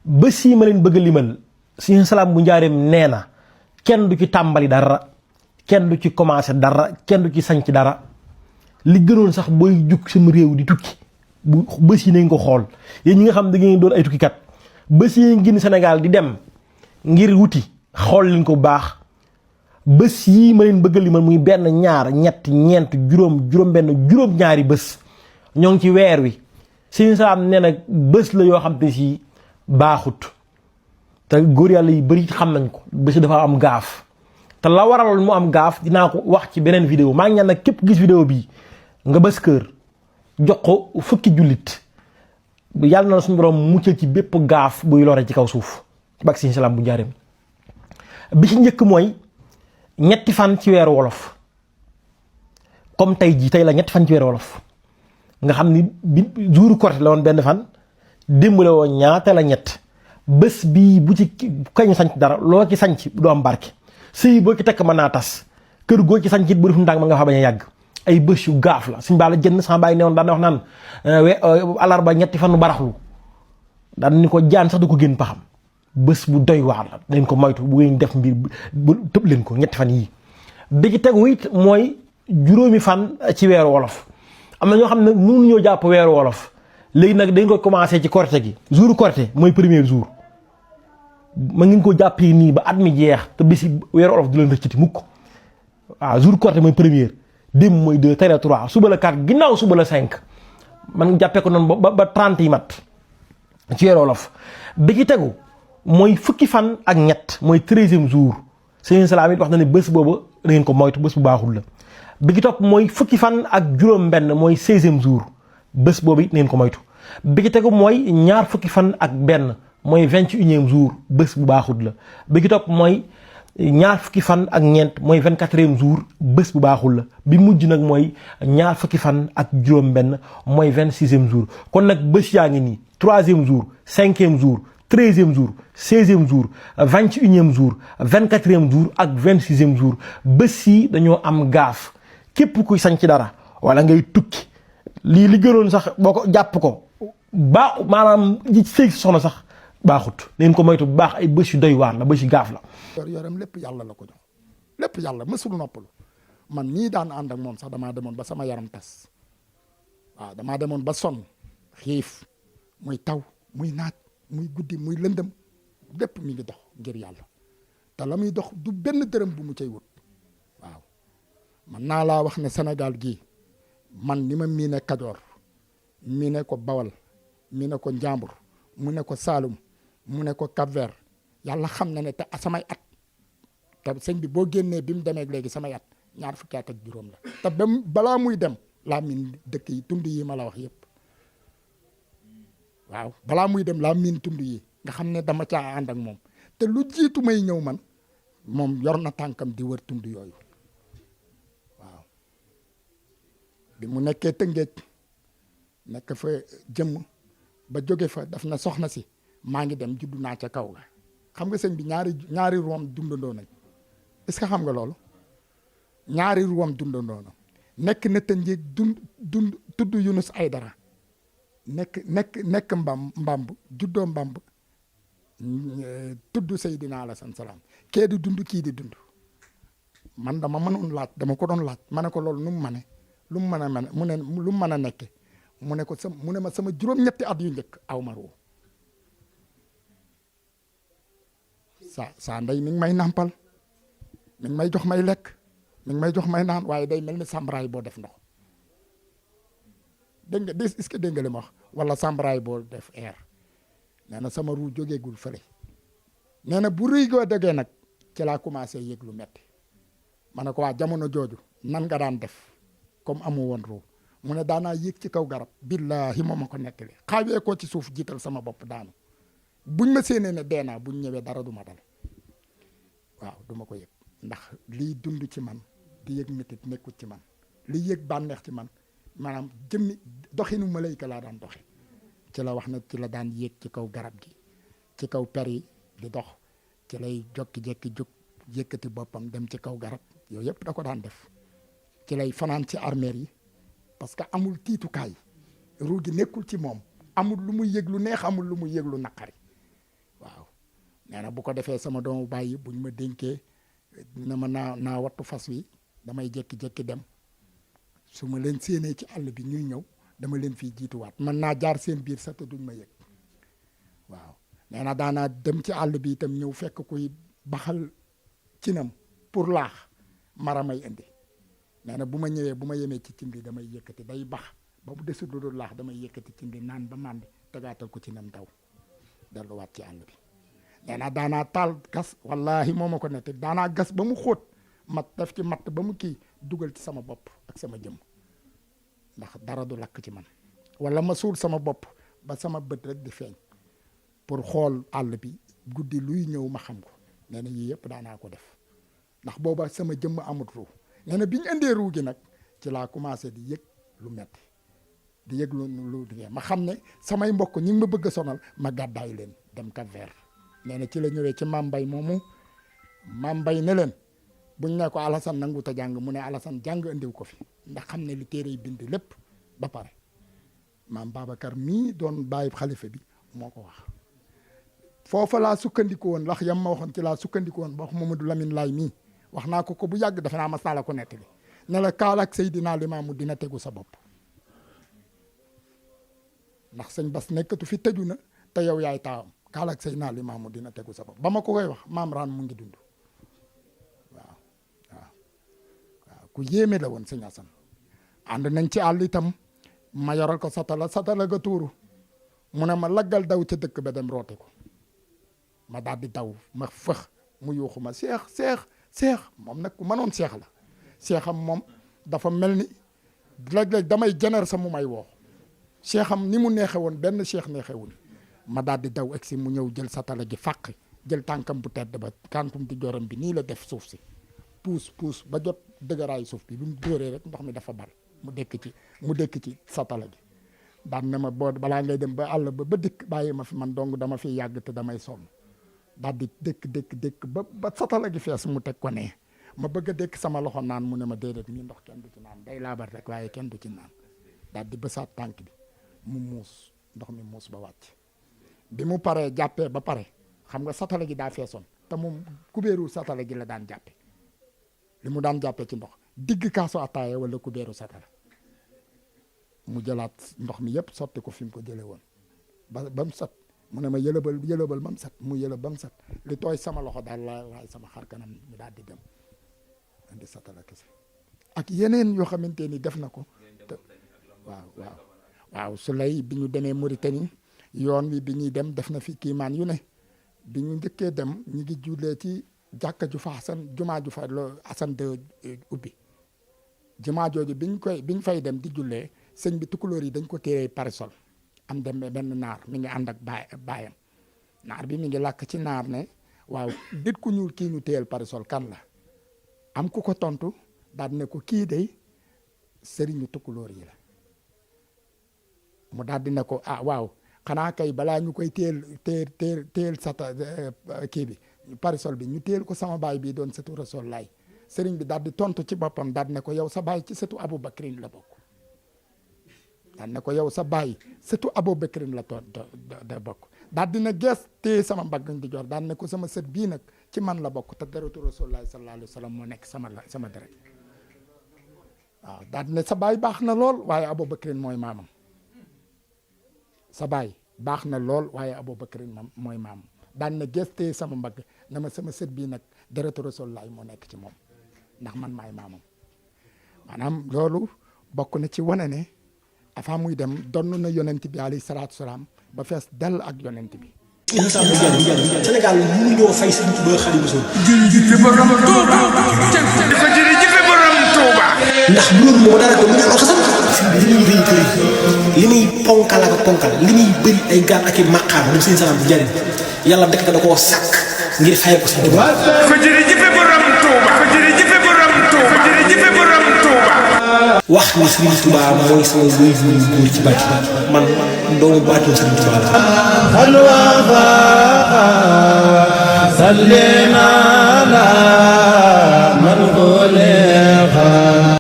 bés yi ma leen bëgg a limal Sëriñ Salaam bu Njaareem nee na kenn du ci tàmbali dara, kenn du ci commencé dara, kenn du ci sanc dara. li gënoon sax booy jug sama réew di tukki bu bés yi nañ ko xool yéen ñi nga xam da ngeen doon ay tukkikat bés yi ngeen génn Sénégal di dem ngir wuti xool leen ko bu baax. bés yii ma leen bëgg a limal muy benn ñaar ñett ñeent juróom benn juróom ñaari bés ñoo ngi ci weer wi. Sëriñ Salaam nee na bés la yoo xam te si baaxut te góor yàlla yi bëri xam nañ ko bés dafa am gaaf te la waral mu am gaaf dinaa ko wax ci beneen vidéo. maa ngi ñaan nag képp gis vidéo bii nga bés kër jox ko fukki jullit yàlla na suñu borom muccal ci bépp gaaf buy lore ci kaw suuf bak Sëriñ Salaam bu Njaareem. bi ci njëkk mooy ñetti fan ci weeru wolof comme tey jii tey la ñetti fan ci weeru wolof nga xam ni bi jouru Korité la woon benn fan démb la woon ñaata la ñett bés bii bu ci kañ sanc dara loo ci sanc du am barke. sëy boo ci tekk mën naa tas kër goo ci sanc it bu def ndànk mën nga fa bañ a yàgg. ay bés yu gaaf la suñ baa la jënd sama baay newoon daan wax naan alarba ñetti fanu baraxlu daan ni ko jaan sax du ko génn paxam. bés bu doy waar la dañ ko moytu bu ngeen def mbir bu tëb leen ko ñetti fan yii. bi ci tegu it mooy juróomi fan ci weeru wolof am na ñoo xam ne mënuñoo jàpp weeru wolof léegi nag dañ ko commencé ci Korité gi. jour Korité mooy premier jour ma ngeen ko jàppee nii ba at mi jeex te bési weeru wolof du leen rëccati mukk. waaw jour Korité mooy premier démb mooy 2 tey la 3 suba la 4 ginnaaw suba la 5 man jàppee ko noonu ba 30 yi mat ci weeru wolof. bi ci tegu mooy fukki fan ak ñett mooy 13e jour Sëriñ Salaam it wax na ne bés boobu da ngeen ko moytu bés bu baaxul la. bi ci topp mooy fukki fan ak juróom-benn mooy 16e jour bés boobu it ngeen ko moytu. bi ci tegu mooy ñaar fukki fan ak benn mooy 21e jour bés bu baaxul la. bi ci topp mooy ñaar fukki fan ak ñeent mooy 24e jour bés bu baaxul la. bi mujj nag mooy ñaar fukki fan ak juróom-benn mooy 26e jour kon nag bés yaa ngi nii 3e jour 5e jour. 13e jour 16e jour 21e jour 24e jour ak 26e jour bés yi dañoo am gaaf képp kuy sañ ci dara wala ngay tukki li gënoon sax boo ko jàpp ko maanaam ji sëy soxna sax baaxut neen ko moytu bu baax ay bés yu doy waar la bés yu gaaf la. yoram lépp yàlla la ko jox lépp yàlla mësul noppalu man ñii daan ànd ak moom sax damaa demoon ba sama yaram tas waaw damaa demoon ba sonn xiif muy taw muy naaj. muy guddi muy lëndëm lépp mi ngi dox ngir yàlla te la muy dox du benn dërëm bu mu cay wut waaw man naa laa wax ne Sénégal gii man ni ma miine Kajoor miine ko Bawal miine ko Njàmbur mu ne ko Saalum mu ne ko Cap-Vert yàlla xam na ne te samay at te sëñ bi boo génnee bi mu demee léegi samay at ñaar fukki at ak juróom la te ba balaa muy dem laa miin dëkk yi tund yi ma la wax yëpp waaw balaa muy dem laa miin tund yi nga xam ne dama caa ànd ak moom te lu jiitu may ñëw man moom yor na tànkam di wër tund yooyu waaw bi mu nekkee Tëngéej nekk fa jëmm ba jóge fa daf na soxna si maa ngi dem juddu naa ca kaw ga xam nga sëñ bi ñaari ruwam dundandoo nañ est-ce que xam nga loolu ñaari ruwam dundandoo na nekk na Tëngéej dund tudd Yunus Aydara nekk mbamb juddoo mbamb tudd Seydina Alassane Salaam kee di dund kii di dund man dama mënoon laaj dama ko doon laaj ma ne ko loolu nu mu mane lu mu mën a mane mu ne lu mu mën a nekke mu ne ko mu ne ma sama juróom-ñetti at yu njëkk aw ma ruu saa ndey mi ngi may nàmpal mi ngi may jox may lekk mi ngi may jox may naan waaye day mel ni sàmbaraay boo def ndox dégg nga est-ce que dégg nga li ma wax wala sàmbaraay boo def air nee na sama ruu jógeegul fële nee na bu rëy goo degee nag ci laa commencé yëg lu metti ma ne ko waa jamono jooju nan nga daan def comme amu woon ruu mu ne daanaa yéeg ci kaw garab billaahi moo ma ko nettali xaawee ko ci suuf jiital sama bopp daanu buñ ma séenee ne dee naa buñ ñëwee dara du ma dal waaw du ma ko yëg ndax liy dund ci man di yëg métit nekkut ci man liy yëg bànneex ci man maanaam jëmmi doxinu malayka laa daan doxe ci la wax na ci la daan yéeg ci kaw garab gi ci kaw per yi di dox ci lay jokki-jekki jóg yëkkati boppam dem ci kaw garab yooyu yëpp da ko daan def ci lay fanaan ci armeer yi parce que amul tiitukaay ruu gi nekkul ci moom amul lu muy yëg lu neex amul lu muy yëg lu naqari nee na bu ko defee sama doomu bàyyi buñ ma dénkee na ma naa wattu fas wi damay jékki-jékki dem su ma leen séenee ci àll bi ñuy ñëw dama leen fiy jiituwaat mën naa jaar seen biir sax te duñ ma yëg waaw nee na daanaa dem ci àll bi itam ñëw fekk kuy baxal cinam pour laax mara may indi nee na bu ma ñëwee bu ma yemee ci cin bi damay yëkkati day bax ba bu desul lu dul laax damay yëkkati cin bi naan ba màndi tegaatal ko cinam daw delluwaat ci àll bi nee na daanaa taal gas wallahi moo ma ko nette daanaa gas ba mu xóot mat def ci matt ba mu kii dugal ci sama bopp ak sama jëm ndax dara du lakk ci man wala ma suul sama bopp ba sama bët rek di feeñ pour xool àll bi guddi luy ñëw ma xam ko nee na yii yëpp daanaa ko def ndax booba sama jëmm amut ruu nee na bi ñu indee ruu gi nag ci laa commencé di yëg lu metti di yëg lu ma xam ne samay mbokk ñi ngi ma bëgg a sonal ma gàddaay leen dem Cap-Vert nee na ci la ñëwee ci Mambay moomu Mambay ne leen buñ ne ko Alassane nangu ta jàng mu ne Alassane jàng indiw ko fi ndax xam ne li téere yi bind lépp ba pare maam Babacar mii doon bàyyi xalifa bi moo ko wax foofa laa sukkandiku woon ndax yam ma waxoon ci laa sukkandiku woon ba wax Mamadou Lamine Laay mii wax naa ko bu yàgg dafa naa mas naa la ko nettali ne la kaal ak Seydina Limaamu dina tegu sa bopp ndax sëñ Bas nekkatu fi tëju na te yow yaay taawam kaal ak Seydina Limaamu dina tegu sa bopp ba ma ko koy wax maam Raan mu ngi dund waaw ku yéeme la woon sëñ Assane ànd nañ ci àll itam ma yoral ko satala ga tuuru mu ne ma laggal daw ca dëkk ba dem roote ko ma daal di daw ma fëx mu yuuxu ma seex moom nag ku mënoon seex la seexam moom dafa mel ni léeg-léeg damay jener sa mu may woo seexam ni mu neexe woon benn seex neexewul ma daal di daw egsi mu ñëw jël satala gi fàq jël tànkam bu tedd ba tànkum di joram bi nii la def suuf si puus ba jot dëgëraayu suuf bi mu dóoree rek ndox mi dafa bal mu dëkk ci satala gi daan ne ma boo balaa ngay dem ba àll ba dëkk bàyyi ma fi man dong dama fi yàgg te damay sonn daal di dëkk ba satala gi fees mu teg ko nee ma bëgg a dëkk sama loxo naan mu ne ma déedéet mii ndox kenn du ci naan day laabar rek waaye kenn du ci naan daal di bësaat tànk bi mu muus ndox mi muus ba wàcc bi mu paree jàppee ba pare xam nga satala gi daa feesoon te moom kubéeru satala gi la daan jàppe li mu daan jàppee ci ndox digg kaasu ataaya wala kubéeru satala mu jëlaat ndox mi yëpp sotti ko fi mu ko jëlee woon ba mu set mu ne ma yëlëbal ba mu set mu yëlëb ba mu set li tooy sama loxo daal laay sama xar kanam ñu daal di dem indi satala kese ak yeneen yoo xamante ni def na ko waaw su lay bi ñu demee Mauritanie yoon wi bi ñuy dem def na fi kiimaan yu ne bi ñu njëkkee dem ñu ngi jullee ci jàkka ju fa Assane jumaa ju fa Assane de ubbi jumaa jooju biñ fay dem di jullee sëñ bi tukulóor yi dañ ko téye parasol am dem benn naar mi ngi ànd ak baayam naar bi mi ngi làkk ci naar ne waaw nit ku ñuul kii ñu téyel parasol kan la am ku ko tontu daal ne ko kii day sëriñu tukulóor yi la mu daal di ne ko ah waaw xanaa kay balaa ñu koy téyel sata kii bi parasol bi ñu téyel ko sama baay bi doon sëtu Rasul laay sëriñ bi daal di tontu ci boppam daal ne ko yow sa baay ci sëtu Abu Bakrin la bokk daal ne ko yow sa baay sëtu Abu Bakrin la da bokk daal dina gees téye sama mbagg di jor daal ne ko sama sët bii nag ci man la bokk te deretu Rasulullah sallallahu alayhi wa sallam moo nekk sama deret waaw daal ne sa baay baax na lool waaye Abu Bakrin mooy maamam sa baay baax na lool waaye Abu Bakrin mooy maamam daal ne gees téye sama mbagg ne ma sama sët bii nag deretu Rasulullah moo nekk ci moom ndax man maay maamam maanaam loolu bokk na ci wane ne avant muy dem donn na yonent bi alayhi salaatu salaam ba fees dell ak yonent bi. Sénégal mënuñoo fay Sëriñ Tuubaa Xaadimu Rasuul. jërëjëf borom Touba. jërëjëf borom Touba. ndax loolu moo dara ko mu ne alxasan. li muy rëy li muy ponkal ak ponkal li muy bëri ay gaal ak i maqaam moom seen salaam bu njëriñ yàlla dëkk da koo sàkk ngir fay ko Sëriñ Tuubaa. jërëjëf borom Touba. jërëjëf borom Touba. jërëjëf borom Touba. wax ni Sëriñ Tuubaa mooy sama wéy wu góor ci bàcc man doomu baatu Sëriñ Tuubaa la. Sallina ala man